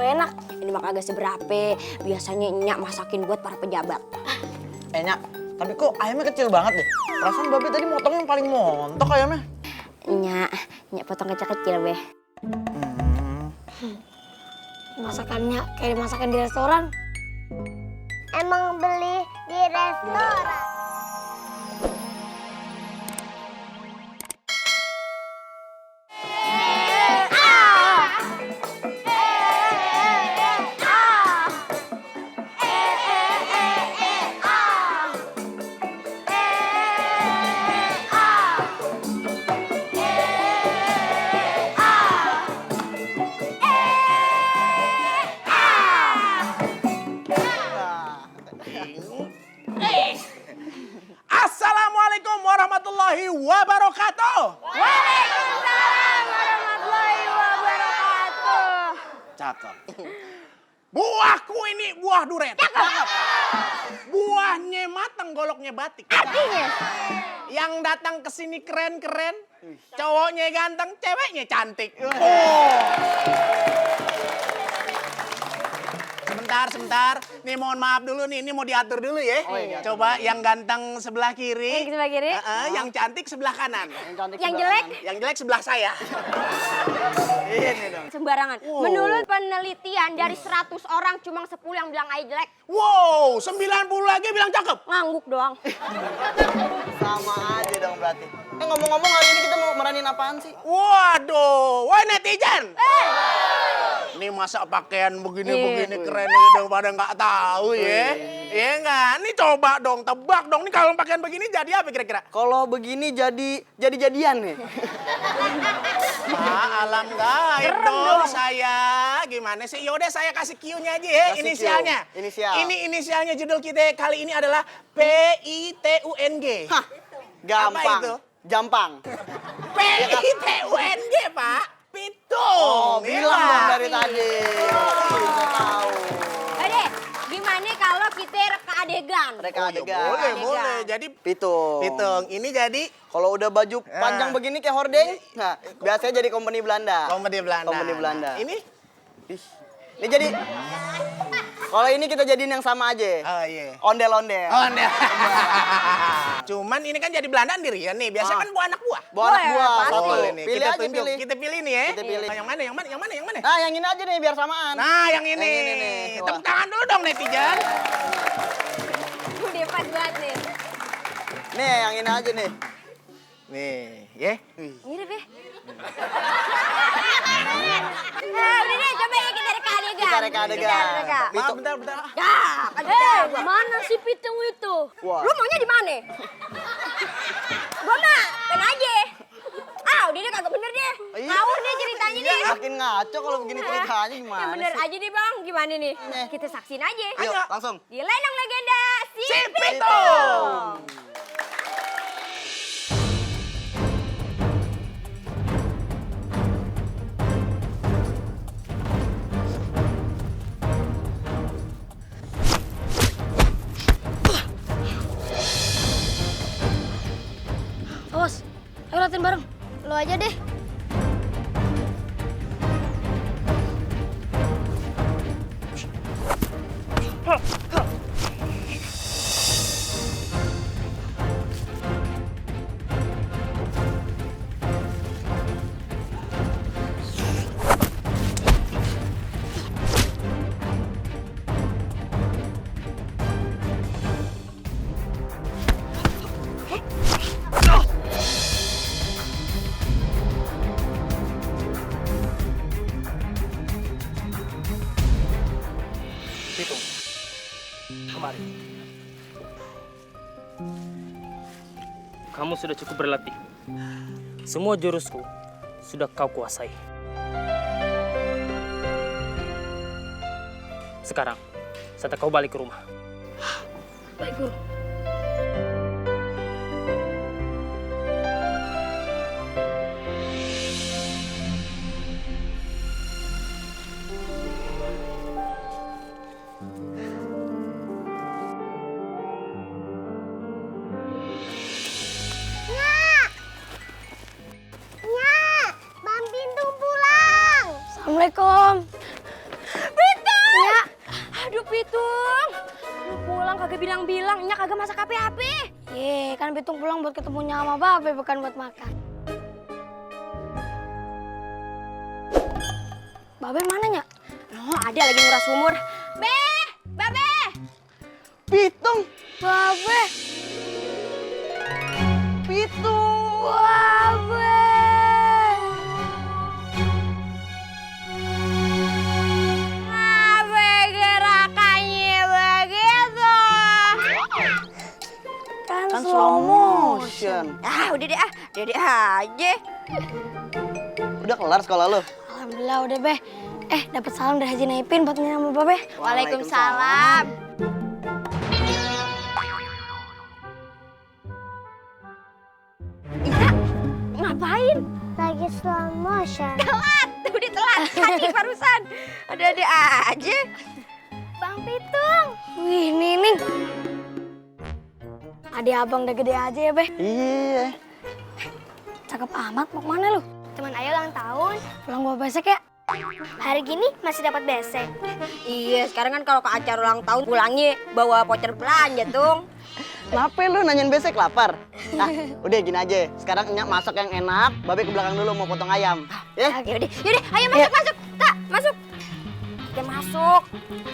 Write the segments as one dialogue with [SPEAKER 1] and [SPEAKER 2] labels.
[SPEAKER 1] mah enak. Ini mah kagak seberapa. Biasanya Nyak masakin buat para pejabat.
[SPEAKER 2] Nyak, tapi kok ayamnya kecil banget deh? Perasaan Babe tadi motongnya yang paling montok ayamnya.
[SPEAKER 1] Nyak potong kecil-kecil, Beh.
[SPEAKER 3] Masakannya kayak masakan di restoran.
[SPEAKER 4] Emang beli di restoran.
[SPEAKER 5] Assalamualaikum warahmatullahi wabarakatuh.
[SPEAKER 1] Waalaikumsalam warahmatullahi wabarakatuh.
[SPEAKER 5] Cakep. Buahku ini buah duren. Cakep. Buahnya matang, goloknya batik.
[SPEAKER 1] Artinya?
[SPEAKER 5] Yang datang ke sini keren-keren, cowoknya ganteng, ceweknya cantik. Sebentar. Nih mohon maaf dulu nih, ini mau diatur dulu ya. Coba yang ganteng sebelah kiri.
[SPEAKER 1] Yang sebelah kiri?
[SPEAKER 5] Yang cantik sebelah kanan.
[SPEAKER 1] Yang jelek?
[SPEAKER 5] Yang jelek sebelah saya. Ini dong.
[SPEAKER 1] Sembarangan. Menurut penelitian dari 100 orang cuma 10 yang bilang Ai jelek.
[SPEAKER 5] Wow, 90 lagi bilang cakep.
[SPEAKER 1] Ngangguk doang.
[SPEAKER 2] Sama aja dong berarti. Ngomong-ngomong hari ini kita mau meranin apaan sih?
[SPEAKER 5] Waduh, woi netizen. Ini masa pakaian begini-begini keren udah pada nggak tahu ya. Iya nggak? Nih coba dong, tebak dong. Nih kalau pakaian begini jadi apa kira-kira?
[SPEAKER 2] Kalau begini jadi-jadian nih.
[SPEAKER 5] Pak, alam gaib dong saya. Gimana sih? Yaudah saya kasih Q-nya aja ya,
[SPEAKER 2] Kasih
[SPEAKER 5] inisialnya.
[SPEAKER 2] Q. Inisial.
[SPEAKER 5] Ini inisialnya judul kita kali ini adalah PITUNG.
[SPEAKER 2] Hah, gampang.
[SPEAKER 5] Apa itu?
[SPEAKER 2] Jampang.
[SPEAKER 5] PITUNG, Pak. Pitung.
[SPEAKER 2] Oh, bilang dong dari tadi. Bisa tahu.
[SPEAKER 1] Deh, gimana kalau kita reka adegan?
[SPEAKER 2] Reka adegan.
[SPEAKER 5] Boleh. Jadi
[SPEAKER 2] Pitung.
[SPEAKER 5] Pitung. Ini jadi
[SPEAKER 2] Kalau udah baju panjang begini kayak hordeng, nah biasanya jadi company Belanda.
[SPEAKER 5] Komedi Belanda.
[SPEAKER 2] Komedi Belanda.
[SPEAKER 5] Ini?
[SPEAKER 2] Ih, ini jadi. Kalau ini kita jadiin yang sama aja.
[SPEAKER 5] Oh iya.
[SPEAKER 2] Ondel-ondel.
[SPEAKER 5] Oh, enggak. Cuman ini kan jadi Belandaan dirian nih. Biasanya kan buah anak buah.
[SPEAKER 2] Bawa anak buah satu.
[SPEAKER 5] Boleh nih.
[SPEAKER 2] Pilih
[SPEAKER 5] kita
[SPEAKER 2] aja
[SPEAKER 5] tunjuk.
[SPEAKER 2] pilih.
[SPEAKER 5] Kita pilih nih ya.
[SPEAKER 2] Kita pilih.
[SPEAKER 5] Yang mana?
[SPEAKER 2] Nah, yang ini aja nih biar samaan.
[SPEAKER 5] Nah, yang ini.
[SPEAKER 2] Yang ini nih. Wah.
[SPEAKER 5] Tepuk tangan dulu dong netizen.
[SPEAKER 1] Udah pas banget nih.
[SPEAKER 2] Nih, yang ini aja nih.
[SPEAKER 5] Nih, ya.
[SPEAKER 1] Mirip ya? Nah, udah deh, coba ya kita reka adegan.
[SPEAKER 2] Kita reka adegan.
[SPEAKER 5] Maaf, bentar.
[SPEAKER 1] Ya, mana si Pitung itu?
[SPEAKER 2] Wah.
[SPEAKER 1] Lu maunya di mana? Gua mah, pen aja. Udah deh kagak bener deh.
[SPEAKER 2] Iya.
[SPEAKER 1] Ngawur deh ceritanya deh.
[SPEAKER 2] Makin ngaco kalau begini ceritanya
[SPEAKER 1] Yang
[SPEAKER 2] gimana
[SPEAKER 1] bener
[SPEAKER 2] sih?
[SPEAKER 1] aja deh bang, gimana nih? Kita saksin aja.
[SPEAKER 2] Ayo, langsung.
[SPEAKER 1] Di Lenong Legenda si
[SPEAKER 5] Si
[SPEAKER 1] Pitung.
[SPEAKER 5] Pitung.
[SPEAKER 3] Awas, ayo latihan bareng.
[SPEAKER 4] Lo aja deh.
[SPEAKER 6] Pitung, kemari. Kamu sudah cukup berlatih. Semua jurusku sudah kau kuasai. Sekarang, saatnya kau balik ke rumah.
[SPEAKER 3] Baik, Guru.
[SPEAKER 4] Bang Pitung pulang.
[SPEAKER 3] Assalamualaikum.
[SPEAKER 1] Pitung, lu pulang kagak bilang-bilang, Nya kagak masak apa-apa.
[SPEAKER 3] Ye, kan Pitung pulang buat ketemunya sama Babe, bukan buat makan. Babe mana, Nya?
[SPEAKER 1] Oh, ada lagi nguras sumur. Babe!
[SPEAKER 2] Pitung,
[SPEAKER 3] Babe!
[SPEAKER 2] Pitung.
[SPEAKER 3] Babe!
[SPEAKER 1] Apa gerakannya begitu?
[SPEAKER 3] Kan
[SPEAKER 2] Kan slow motion.
[SPEAKER 1] Udah deh aja.
[SPEAKER 2] Udah kelar sekolah lu?
[SPEAKER 3] Alhamdulillah udah, Be. Dapat salam dari Haji Naipin buat Nina sama Babe.
[SPEAKER 1] Waalaikumsalam. Ita, ngapain?
[SPEAKER 4] Lagi slow motion.
[SPEAKER 1] Udah telat, tadi barusan. Ada-ada aja.
[SPEAKER 4] Bang Pitung.
[SPEAKER 3] Wih, Nining. Adik abang udah gede aja ya, Be.
[SPEAKER 2] Iya.
[SPEAKER 3] Cakep amat, mau kemana lu?
[SPEAKER 4] Teman Ayo ulang tahun.
[SPEAKER 3] Pulang gua besok ya?
[SPEAKER 4] Hari gini masih dapat besek.
[SPEAKER 1] Iya, sekarang kan kalau ke acara ulang tahun pulangnya bawa voucher belanja, Tung.
[SPEAKER 2] Kenapa lu nanyain besek lapar? Nah, udah gini aja. Sekarang Nyak masak yang enak, Babe ke belakang dulu mau potong ayam. Ya?
[SPEAKER 1] Yaudah, ayo masuk. Tak, masuk. Kita masuk.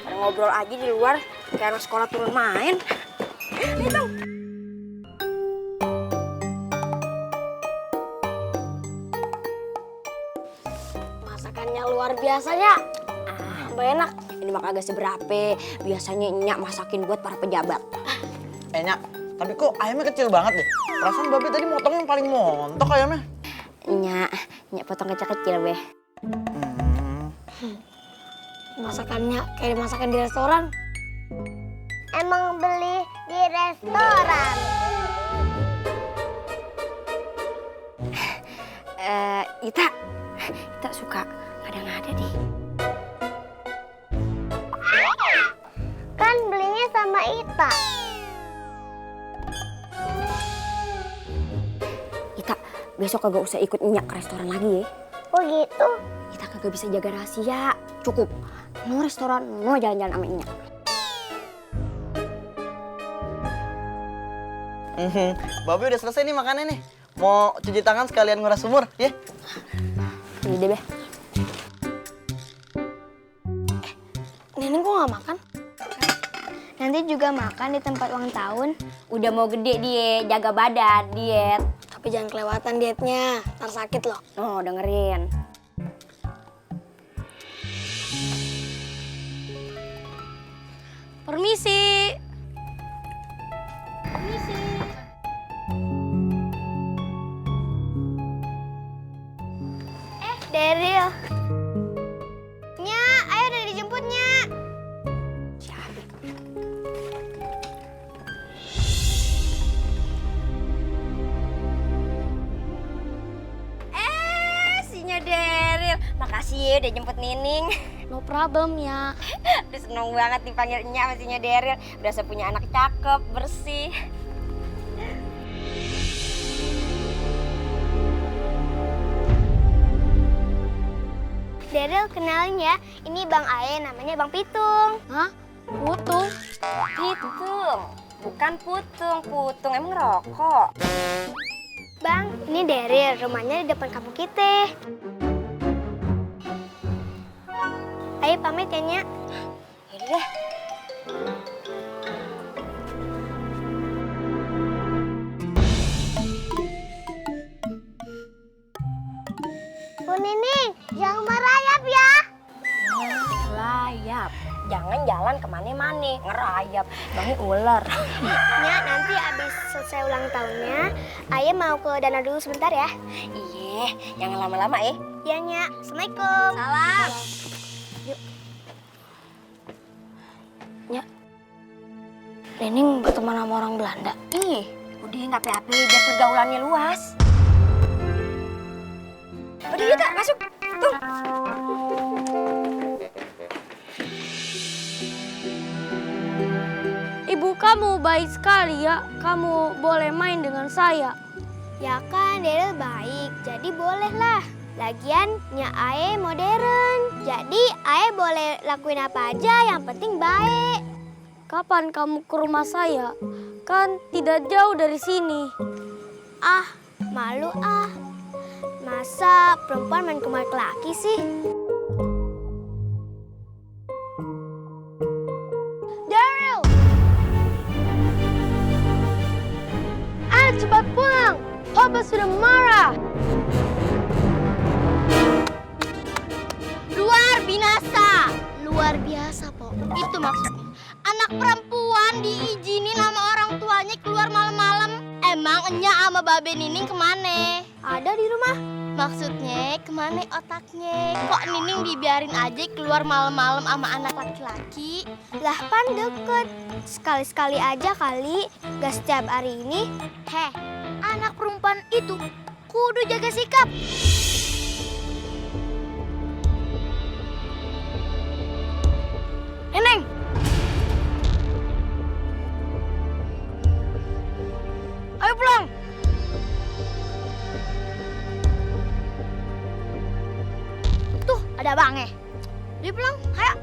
[SPEAKER 1] Pada ngobrol aja di luar, kayak anak sekolah turun main. Nih, Tung.
[SPEAKER 3] Masakannya luar biasa ya. Mbak enak.
[SPEAKER 1] Ini mah kagak seberapa. Biasanya Nyak masakin buat para pejabat.
[SPEAKER 2] Nyak, tapi kok ayamnya kecil banget deh. Perasaan Babe tadi motongnya yang paling montok ayamnya.
[SPEAKER 1] Nyak potong kecil-kecil, Be.
[SPEAKER 3] Masakannya kayak masakan di restoran.
[SPEAKER 4] Emang beli di restoran.
[SPEAKER 1] Ita suka ngada-ngada deh.
[SPEAKER 4] Kan belinya sama Ita.
[SPEAKER 1] Ita, besok kagak usah ikut Nyak ke restoran lagi ya.
[SPEAKER 4] Oh gitu.
[SPEAKER 1] Kita kagak bisa jaga rahasia. Cukup. No restoran, no jalan-jalan sama Nyak.
[SPEAKER 2] Babe udah selesai nih makannya nih. Mau cuci tangan sekalian nguras sumur, ya?
[SPEAKER 1] Ini deh, Be.
[SPEAKER 3] Nining kok nggak makan?
[SPEAKER 4] Nanti juga makan di tempat ulang tahun.
[SPEAKER 1] Udah mau gede dia, jaga badan, diet.
[SPEAKER 3] Tapi jangan kelewatan dietnya, ntar sakit loh.
[SPEAKER 1] Oh, dengerin.
[SPEAKER 3] Permisi.
[SPEAKER 4] Daryl. Nya, ayo udah dijemputnya.
[SPEAKER 1] Sinya Daryl. Makasih ya udah jemput Nining.
[SPEAKER 3] No problem ya.
[SPEAKER 1] Udah seneng banget dipanggil Nyak sama Sinya Daryl. Berasa punya anak cakep, bersih.
[SPEAKER 4] Daryl, kenalin ya. Ini Bang Ae, namanya Bang Pitung.
[SPEAKER 3] Hah? Putung?
[SPEAKER 1] Pitung, bukan putung. Putung emang rokok.
[SPEAKER 4] Bang, ini Daryl, rumahnya di depan kampung kita. Ayo pamit ya, Nya.
[SPEAKER 1] Yaudah deh.
[SPEAKER 4] Bu Nining, jangan merayap ya.
[SPEAKER 1] Ngerayap. Jangan jalan kemana-mana. Ngerayap. Bangnya ular.
[SPEAKER 4] Nya, nanti abis selesai ulang tahunnya, Ayah mau ke danau dulu sebentar ya.
[SPEAKER 1] Iya, jangan lama-lama ya.
[SPEAKER 4] Iya, Nya. Assalamualaikum.
[SPEAKER 1] Salam.
[SPEAKER 3] Nining berteman sama orang Belanda.
[SPEAKER 1] Ih, udah nggak apa-apa, biar pergaulannya luas. Udah yuk, Tak, masuk. Tuh.
[SPEAKER 3] Ibu kamu baik sekali ya. Kamu boleh main dengan saya.
[SPEAKER 4] Ya kan, Daryl baik, jadi bolehlah. Lagian nya Ae modern. Jadi Ae boleh lakuin apa aja, yang penting baik.
[SPEAKER 3] Kapan kamu ke rumah saya? Kan tidak jauh dari sini.
[SPEAKER 4] Ah, malu ah. Masa perempuan main ke rumah laki sih? Daryl! Ayo cepat pulang. Papa sudah marah. Luar binasa. Luar biasa, Po. Itu maksudnya. Anak perempuan diizinin sama orang tuanya keluar malam-malam. Emang Enya sama Babe Nining kemana? Ada di rumah. Maksudnya kemana otaknya? Kok Nining dibiarin aja keluar malam-malam sama anak laki-laki? Lah kan deket. Sekali-sekali aja kali. Gak setiap hari ini. Heh, anak perempuan itu kudu jaga sikap. Neneng! Ayo pulang! Tuh, ada abangnya. Dia pulang, ayo.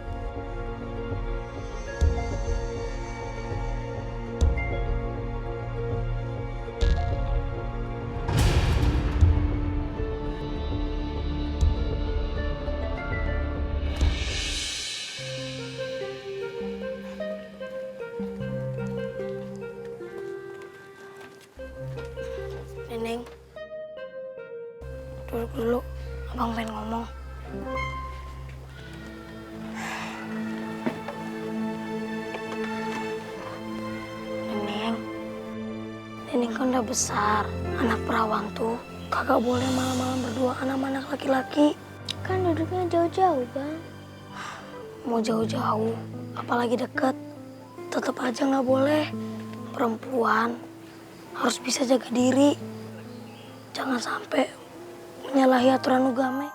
[SPEAKER 3] Neneng, duduk dulu. Abang pengen ngomong. Neneng kan udah besar. Anak perawan tuh kagak boleh malam-malam berduaan sama anak laki-laki.
[SPEAKER 4] Kan duduknya jauh-jauh, Bang.
[SPEAKER 3] Mau jauh-jauh, apalagi deket, tetap aja nggak boleh. Perempuan harus bisa jaga diri. Jangan sampai menyalahi aturan agama.